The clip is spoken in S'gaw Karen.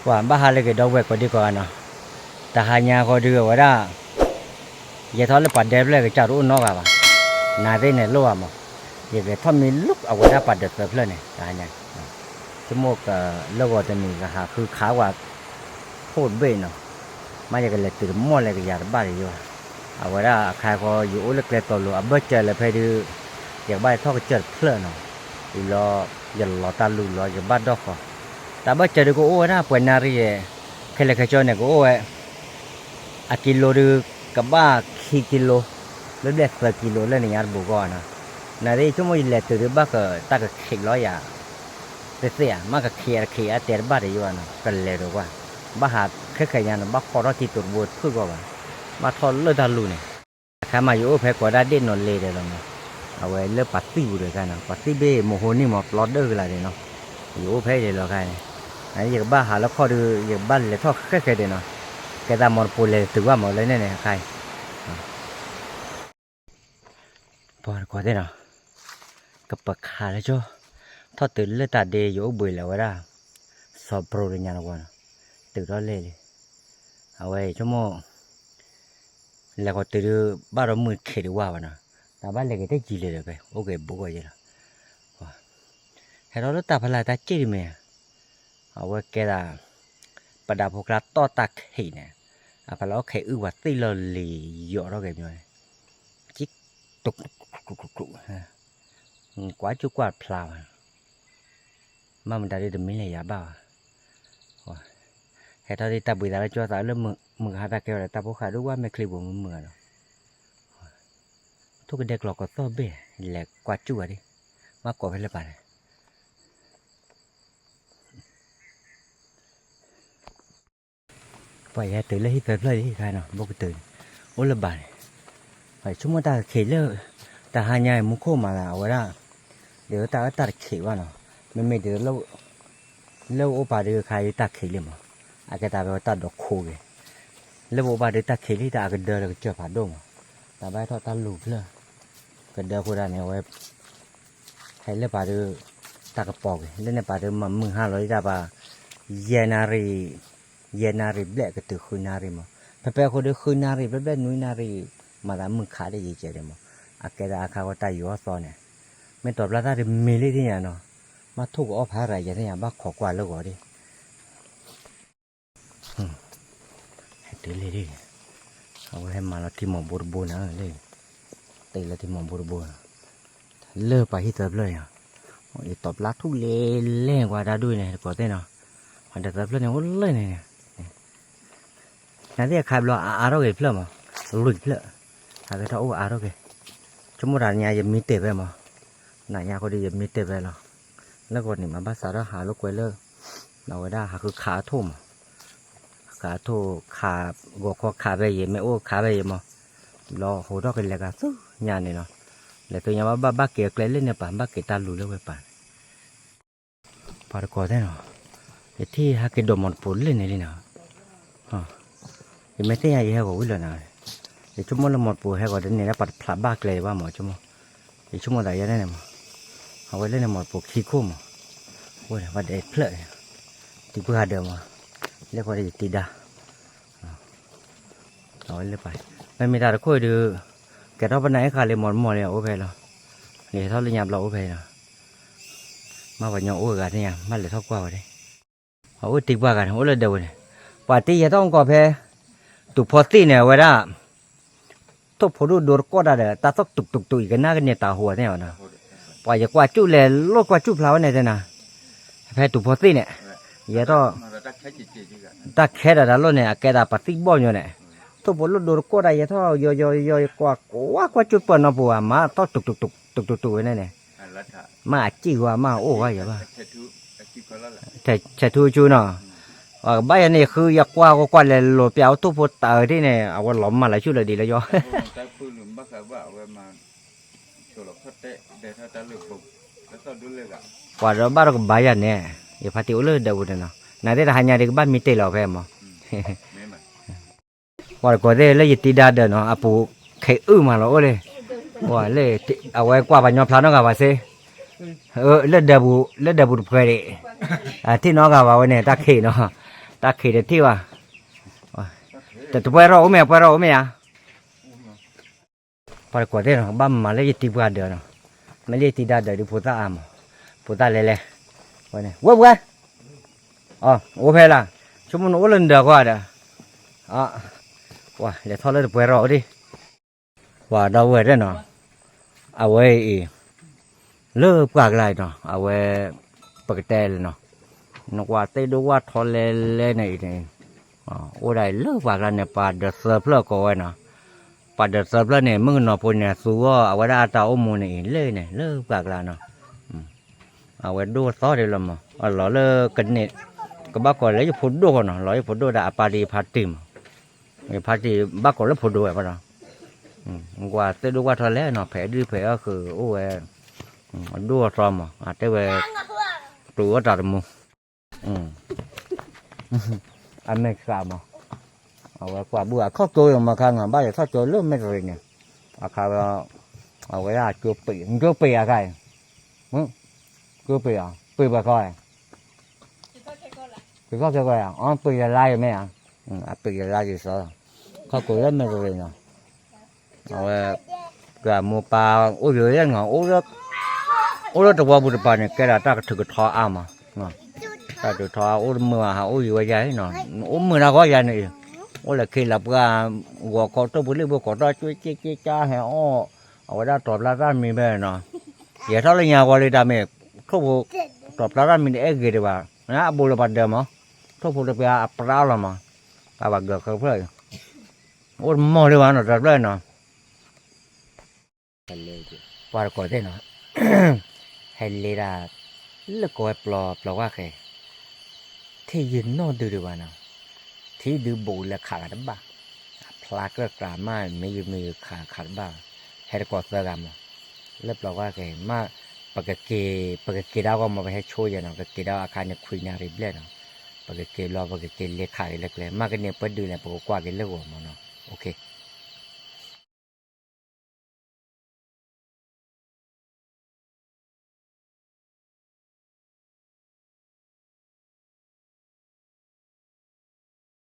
ပှၤဘၣ်ဟးလၢက့ၤဒီပုၢ်ဝဲၢ်ကိးဒံကိးဂၤနီၤ, တဟါညါဃီဒုးအဝဲဒၣ် ယဲထီၣ်လၢပှၤဒဲဖျၢၣ်ကစၢ်တအိၣ်နီတဂၤဘၣ်, နၤသ့ၣ်န့ၣ်လိၣ်ဘၣ်မး, ယကလဲၤထီၣ်မံလၢအဝဲဒၣ်ပှၤဒဲသၢဖျၢၣ်န့ၣ် တဟါညါ, ဆိကမိၣ်ကလၢဂီၤတနံၤကဟးဃုခးဝဲ ဖိတဘ့ၣ်နီၤ, မ့ၢ်ယကလဲၤတုၤတမီၢ်လဲၤကယၤတဘၣ်တယိဘၣ်, အဝဲဒၣ်အခါဃီယအိၣ်လၢကျဲတီၤလိၤ အဘၢၣ်စၢၤလၢဖဲဒုး ယကဘၣ်လဲၤထီၣ်ကစၢၢ်တဖျၢၣ်နီၤ, ဝံၤလီၤ ယလီၤတၢ်လူၤလီၤ ယကဘၣ်ဒီၣ်ဃီၤ, တၢ်ဘၢၣ်စၢၤဒုးကအိၣ်ဝဲဒၣ်ပှဲၤနၣ်ရံၣ်ယဲ, ခဲလၢာ်ခဲဆ့န့ၣ် ကအိၣ်ဝဲ အကံလိဒုး ကဘၣ်ခံကံလိ, ဘျဲၣ်ဘျဲၣ်သၢကံလိလၢနညါတဘူးကီၢ်နီၤ, နၤသ့ၣ်ဆိကမိၣ်ယလဲၤတုၤဒုးဘၣ်ကတၢ်ကခံးလီၤယၤ သ့ၣ်သ့ၣ်ဧါ, မ့ၢ်ကခံးအတခံးအတဲတဘၣ်တယိဘၣ်နီၤ, ကလဲၤဒီးကွၢ်, ဘၣ်ဟးခဲခဲညါနီၤ ဘၣ်ခိးထီၣ်ထံတိၤတဘိတဖုၣ်ဂီၢ်ဘၣ်, ဘၣ်ထီၣ်လၢတၢ်လူၤန့ၣ်, အခါမးယအိၣ်ဖဲကိးဒၣ်ဒ့ၣ်နီၤလ့ၤဒီးလီၤနီၤ, အဝဲလၢပှၤသံပူၤဒီးခါနီၤ ပှၤသံဘ့ၣ်မိၤဟိနံၣ်မး ပျီဒၢကလာ်န့ၣ်နီၤ, ယအိၣ်ဖဲအံၤလီၤခါန့ၣ်, ယကဘၣ်ဟးလၢခီၣ်ဒုး ယကဘၣ်လဲၤထီၣ်ဃဲဃဲဒဲးနီၤ, ကဲသးမီတပိၤလဲၤတတုၤဘၣ်မးလၢန့ၣ်န့ၣ်အခါအံၤ ပှၤတကိးသ့ၣ်နီၤ, ကပခးလၢကၠိ, ထီၣ်တုၤလၢတၢ်ဒ့ယအိၣ်ဘှံးလၢအဝဲဒၣ်, စီၤပရိတညါလီၤကွၢ်နီၤ, တုၤထီၣ်လဲၣ်လံ, အဝဲဆိကမိၣ်, လဲၤဃီၤတုၤဒုး ဘၣ်ဒီးမုၢ်ခံးတဝၢ်ဘၣ်နီၤ, တၢ်ဘၣ်လဲၤက့ၤတယံၤလၢၤဒီးဖဲ အိၣ်က့ၤဘူးကီၢ်ယဲလီၤ, ဟဲထီၣ်လၢတၢ်ဖီလာ်တၢ်စ့ၣ်ဒုးမ့ၢ် အဝဲကဲဒၣ် ပဒၣ်ဖိကျါတီၢ်တၢ်ခံးန့ၣ်, အဖီလာ်အိၣ်ခံးအုၣ်ပှၤသ့ၣ်လီၤလံၤယီၤထီၣ်က့ၤမညီန့ၣ်, ကံ, ကွၢ်ကၠူၣ်ကွၢ်ဖျါဘၣ်, ဘၣ်မတၤဒ်တမံၤလဲၣ်ယၤဘၣ်ဘၣ်, ဟဲထီၣ်ဒ်တၢ်ဘှံးသးလၢကၠိသးလၢမုၢ်ဟါတၢ်ကဲဝဲဒီးတၢ်ဖိဃာ်ဒိၣ်ဝၣ်မဲာ်ချံပူၤမုာ်မုာ်နီၤ, ထိၣ်ကဒဲကျီၤကသီၣ်ဘ့ၣ်, လဲၤကွၢ်ကၠူၣ်ဝဲဒၣ်, ဘၣ်ကိးဖဲလဲၣ်ပၢ်န့ၣ် ပှၤယဟဲတုၤလၢဟံၣ်သၢဖျၢၣ်လံခါနီၤ ဘိၣ်ကတုၤန့ၣ်, အိၣ်လၢၤဘၣ်န့ၣ်, ပှၤဆိကမိၣ်တၢ်ကခံးလၢ, တဟါညါအံၤမူခိၣ်မးလၢအဝဲဒၣ်, ဒ်တၢ်အၢတၢ်တခံးဘၣ်နီၤ, မ့မ့ၢ်ဒ် လၢပအိၣ်ပာ်ဒုးခါအံၤတၢ်ခံးလံမး, အကဲတၢ်ဖဲဝဲတၢ်ဒိးခိးက့ၤ, လၢပအိၣ်ပာ်ဒုးတၢ်ခံးလံ တၢ်အကဒၢလၢကစၢၢ်ဖးဒိၣ်မး, တၢ်ဘၣ်ဟဲထီၣ်တၢ်လူၤဖျၢၣ်, ကဒၢဃိဒၣ်န့ၣ်အဝဲ ဟဲလၢပာ်ဒုး, တၢ်ကပီၤက့ၤ လၢန့ၣ်ပာ်ဒုးမၤမုၢ်ဟါလီၤဒ်တၢ်ပှၤ, ယဲၢ်နၣ်ရံၣ်, ယဲၢ်နၣ်ရံၣ်ဘျဲၣ်ကတုၤဃုနၣ်ရံၣ်မး, ဖဲဖဲအဃိဒီးဃုနၣ်ရံၣ်ဘျဲၣ်ဘျဲၣ်နွံနၣ်ရံၣ်, မၤသးမုၢ်ခးဒ်ယံာ်ကဲဒ်မး, အကဲဒၣ်အခါဃီတၢ်ယူၤအီၣ်သီန့ၣ်, မ့ၢ်တီၤပျၢ်တၢ်တမံၤလံသ့ၣ်ညါနီၤ, မ့ၢ်ထိၣ်ကအီၣ်ဖးရၤယဲသ့ၣ်ညါ ဘၣ်ခိးကွၢ်လၢဂီၤဒ် ဟဲတုၤလံဒ်န့ၣ်, အဝဲဟဲမၤလီၤထံမီၤဘိတဘိန့ၣ်လံ, တ့လီၤထံမီၤဘိတဘိန့ၣ်, လၢပှၤဟံၣ်သၢဖျၢၣ်န့ၣ်, ယတီၤပျၢ်ထူၣ်လဲၤလဲၤကွၢ်တၢ်ဒူၣ်န့ၣ် တကိးသ့ၣ်နီၤ, ပှၤတသၢဖျၢၣ်န့ၣ်အိၣ်လၢန့ၣ်န့ၣ်, နသ့ၣ်အခါဘျီအအါထီၣ်က့ၤတဖျၢၣ်မး, လွံၢ်ဖျၢၣ်, ဟးက့ၤထီၣ်အိၣ်အါထီၣ်က့ၤ, ဆိကမိၣ်တၢ်ညါယမံတ့ၢ်ဖဲမး, နညါဃိဒီးယမံတ့ၢ်ဖဲလီၤ, လၢဂီၤန့ၣ်မးဘၣ်စးထီၣ်ဟးလိာ်ကွဲလၢ, အဝဲဒၣ်ဟးဃုခးအထိၣ်မး, ခးအထိၣ်ခး, ဂီၤခီခးဖဲယံၤ မ့ၢ်အိၣ်ခးဖဲယံၤမး, လီၤဟိးထီၣ်ကလဲၤဂၤဆူညါန့ၣ်လီၤ, လဲၤဆူညါဘၣ်ဘၣ်က့ၤအကျဲလၢန့ၣ်ပၢ် ဘၣ်က့ၤတၢ်လူၤလၢဝဲပၢ် ပှၤတကိးသ့ၣ်နီၤ, ယထံၣ်ဟဲက့ၤဒိးမီတပိၤလၢန့ၣ်လံနီၤ, ယမ့ၢ်သ့ၣ်ညါယဟဲဂီၤဝံၤလၢၤနီၤ, ယဆိကမိၣ်လၢမီတပိၤဟဲဂီၤတန့ၢ်လၢပှၤတဖျးဘၣ်ကျဲဘၣ်မးဆိကမိၣ်, ယဆိကမိၣ်သးယဲန့ၣ်မး, အဝဲလၢန့ၣ်မီတပိၤခံခိၣ်မး, အဝဲဒၣ်ဖျၢၣ်, တံၤပှၢ်ဂၤဒၢးမး, လၢဃီဒီးယတံၤဒါ အဝဲလၢပၢ်, မ့မ့ၢ်တၢ်တခိၣ်အံၤဒုး, ကဲထီၣ်ပနၢ်အ့ၣ်ဃာ်လံမီတမီၢ်လံအိၣ်ဖဲလီၤ, လဲၤထီၣ်လၢညါဘျီအိၣ်ဖဲလီၤ, မ့ၢ်ပှၤညီအိၣ်အဂၤသ့ၣ်ညါ ဘၣ်လဲၤထီၣ်ကွၢ်ဝဲဒၣ်, အအိၣ်တံၤပှၢ်ဂၤန့ၣ် အိၣ်လၢဒၢးပူၤန့ၣ်, ပှၤတံၤယဲထီၣ်ကီၢ်ဖဲ, တုၤဖီသ့ၣ်န့ၣ် အဝဲဒၣ် ထိၣ်ဖိဒိၣ်ဒိတကိးတၢ်ဒီး တၢ်သီၣ်တုးတုးတုး ယကနၣ်ကန့ၢ်တၢ်ဟူးသ့ၣ်ညါဘၣ်နီၤ, ပှၤယကွၢ်ကၠူၣ်လဲၤလိာ်ကွၢ်ကၠူၣ်ဖျါဝဲန့ၣ်သ့ၣ်နီၤ, ဖဲတုၤဖီသ့ၣ်န့ၣ်, ယဲထီၣ်, တၢ်ခဲဒီးတၢ်လိၣ်န့ၣ် အကဲဒၣ်ပှၤသံၣ်ဘီၣ်ညီန့ၣ်, ထိၣ်ဖိဒိၣ်ဒိတကိးတၢ် ယဲထီၣ်ယီၤယီၤယီၤ ယကွၢ်ကွၢ်ကွၢ်ကၠူၣ်ပၢၢ်နီၢ်ပူၤ မၤသီၣ်တုးတုးတုးတုးတုးဝဲန့ၣ်န့ၣ်, မ့ၢ်အစံၣ်ဝဲ မ့ၢ်အအိၣ်ဝဲယၤဘၣ် ထဲးထူအကၠူနီၤ, ပှၤကဘၣ်ယၤန့ၣ် ယဃုယကွၢ်ကွၢ်ကွၢ်လဲၤလိာ်ပၠးအိၣ်ထိၣ်ဖိတၢ်အၢဒ်န့ၣ် အဝဲလီၤမၢ်လၢဆူၣ်လၢဒ်လၢယီၤ, ပှၤဒီးဘၣ်ဒီးကဘၣ်ယၤန့ၣ် ယဖါတံၢ်အိၣ်လၢဒၢးပူၤန့ၣ်နီၤ, နသ့ၣ်တဟါညါဒ်ကဘၣ်မံတ့ၢ်လီၤဖဲမး ပှၤတကိးသ့ၣ်လၢယတံၤဒါဒၢးနီၤ အပူၤခဲအုၣ်မးလီၤအိၣ်လံ, လၢအဝဲကွၢ်ပှၤညီဖျါနီတဂၤဘၣ်စ့, လၢဒၢးပူၤ လၢဒၢးပူၤတဖှဲးဒံး, ထံၣ်နီတဂၤဘၣ်ဝဲန့ၣ် တၢ်ခံးနီၤ, တၢ်ခံးတထံၣ်ဘၣ်, တပှဲၤထီၣ်အိၣ်မ့ၢ်ဧါ, ပှဲၤထီၣ်အိၣ်မ့ၢ်ဧါ. ပှၤတကိးသ့ၣ်နီၤ ကဘၣ်မၤလၢယတံၤပှၢ်ဒၢးနီၤ, မ့ၢ်လၢယတံၤဒၣ်ဒၢးဒုးဖိသၣ်အါမး, ဖိသၣ်လဲၤလဲၤ, ဝဲပှဲၤ, အိၣ်ဖဲလၢ်, ဆိကမိၣ်နအိၣ်လၢနဒၢးဃီဒီး, လဲၤထီၣ်လၢတပှဲၤထီၣ်အိၣ်ဒံး. ပှၤဒီပုၢ်ဝဲၢ်သ့ၣ်နီၤ, အဝဲအံၤ လၢပှၢ်ကျါအံၤနီၤ အဝဲ ပကတဲလဲၣ်နီၤ, နကွၢ်သ့ၣ်ဒိၣ်ဝၣ်ထီလဲလဲန့ၣ်အံၤ, အိၣ်ဒၣ်အံၤလၢပှၢ်ကျါန့ၣ် ပှၤဒၢးသၢဖျၢၣ်ကိးဝဲနီၤ, ပှၤဒၢးသၢဖျၢၣ်န့ၣ် မုၣ်ကနီၤဖိန့ၣ် သူအီၤ အဝဲဒၣ်အတၢ်အိၣ်မူန့ၣ်အံၤ လဲၣ်န့ၣ် လၢပှၢ်ကျါနီၤ, အဝဲဒိၣ်သီဒံးလီၤမး, အလီၤလၢကန့ၢ်, ကဘၣ်ကိးလၢယဖိဒိၣ်ဃီနီၤ, လီၤယဖိဒိၣ်ဒီးအပၢ်ဒီးယဖါတံၢ်မး, ယဖါတံၢ်ဘၣ်ကိးလၢဖိဒိၣ်ဝဲဘၣ်ဒီး, ကွၢ်သ့ၣ်ဒိၣ်ကွၢ်ထီလဲၣ်နီၤ, ဖဲဒုၣ်ဖဲအီၣ်ဃုာ်အိၣ်ဝဲ, အဒိၣ်အသီမး, အတဲဝဲ, တူၢ်အီၣ်တၢ်တမူ, အမဲာ်ဆှးမး, အဝဲကွၢ်ဘူၣ်အခီၣ်ကၠိယမးခါနီၤ, ဘၣ်ယခီၣ်ကၠိလၢမဲာ်တရံးန့ၣ်, အခါဝဲ, အဝဲဒၣ်ကၠိပ့ၤ, ကၠိပ့ၤအခါအံၤ, ကၠိပ့ၤအီၤ, ပ့ၤပှၤခီ, ကၠိခီၣ်ကၠိကီး, အပ့ၤယလါယမ့ၢ်ဧါ, အပ့ၤယလါယသီ, ခီၣ်ကၠိလၢမဲာ်တရံးနီၤ, အဝဲ, ပှၤမိၢ်ပၢ်အိၣ်ယိာ်ယဲနီၤ, အိၣ်လၢတဝီပူၤတပၤန့ၣ် ကဲဒၣ်တၢ်ကထုးကထီအါမး, တၢ်ထုးထီအါ အိၣ်တမုာ်ဘၣ် ဟးအိၣ်ယံၤဝဲယဲနီၤ, အိၣ်မုာ်တၢ်ဂီၢ်ယဲန့ၣ်အံၤ, အိၣ်လဲၤခ့လၢပှၢ်, ဂီၤခီထိၣ်ဖိလံၣ်ဖိကိးထီၣ်ကၠွ့ကၠ့ကၠ့ကၠါဟဲအီၣ်, အဝဲဒၣ်တီၤပျါတၢ်မံၤဖဲနီၤ, ယဲထီၣ်လၢညါဝီလံတၢ်မ့ၢ်, ထိၣ်ဖိ, တီၤပျါတၢ်မံၤတအဲၣ်ဂ့ၤဒံးဘၣ်, အဘူးလၢပှၤဒၢးမး, ထိၣ်ဖိတပျါအပြါလီၤမး, တၢ်ပှၤဂၢၤဃၢဖျၢၣ်အံၤ, အိၣ်တမီၢ်လၢၤဘၣ်နီၤ တၢ်ဖျၢၣ်နီၤ ပှၤတကိးသ့ၣ်နီၤ, ဟဲလ့ဒၣ်, လၢကိးဝဲပျီပျီဝၣ်ဃဲ, ထံၣ်ယုၢ်နီၢ်ဒုဒံးဘၣ်နီၤ, ထံၣ်ဒုဘူးလၢခးဂၤတဘၣ်, အဖျါကြၢးကြၤမး မ့ၢ်ယုၢ်မ့ၢ်ယုၢ်ခးခးတဘၣ်, ဟဲတကိးသၢဂၤမး, လၢပျီဝၣ်ဃဲ, မ့ၢ်, ပကက့ၤ, ပကက့ၤဒၣ်ဂီၢ်မး ပဟဲဆိယဲနီၤ, ပကက့ၤဒၣ်အခါန့ၣ်ခွံနၣ်ရံၣ်ဘျဲၣ်နီၤ, ပကက့ၤဘျီ ပကက့ၤလ့ခးက့ၤလၢကျဲ, မ့ၢ်ကန့ၢ်ပှၤဒုးလဲၣ် ပကကွၢ်က့ၤလၢဂီၢ်မးနီၤ, အိၣ်ခ့